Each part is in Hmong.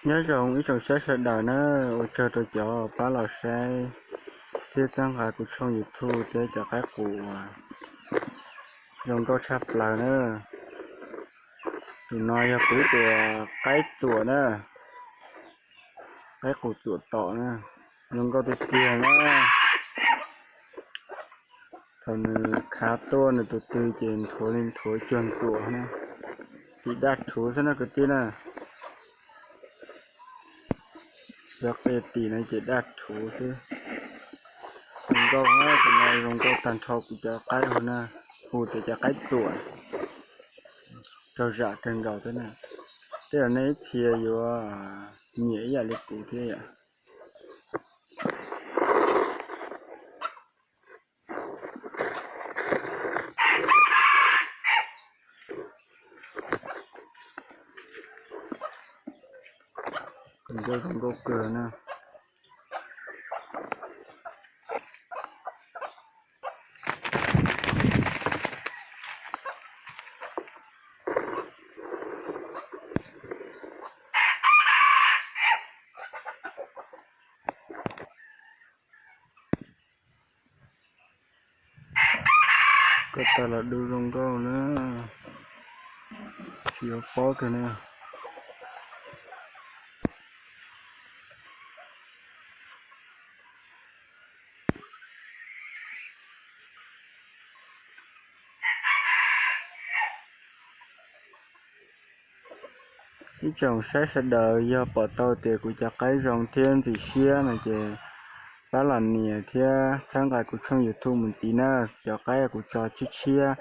Nyob zoo ib tsoom saib sawv daws na, ua tsaug rau cov pab los saib thiab txhawb nqa kuv tshooj YouTube thiab cov qaib qus uas zoo nkauj tshaj plaws na. Tus no yog kuv tus qaib txuam na, qaib qus txuam tom na, zoo nkauj tiag tiag na. Thaum nws khav tuaj nws tus tw ces nthuav li nthuav cuag ntxuam na, tim daj rhuv xwb na kwv tij na. Cov qia tim no ces daj rhuv xwb. Zoo nkauj na, tus no zoo nkauj tag nrho kuv cov qaib hu na, hu tias cov qaib txuam, raug zam kawg nkaus thiab na. Tej zaum nej ib txhia yuav nyiam ib yam li kuv thiab yom. Zoo nkauj kawg na. Koj tas los du zoo nkauj na, tsis yuav pob kawg na. Ib tsoom saib sawv daws yog pom tau tias kuv cov qaib zoo thiab ntxim siab no ces pab los nias thiab txhawb nqa kuv tshooj YouTube mus ntxiv na. Cov qaib kuv tso tshiab tshiab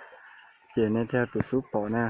ces nej thiaj tus xub pom na.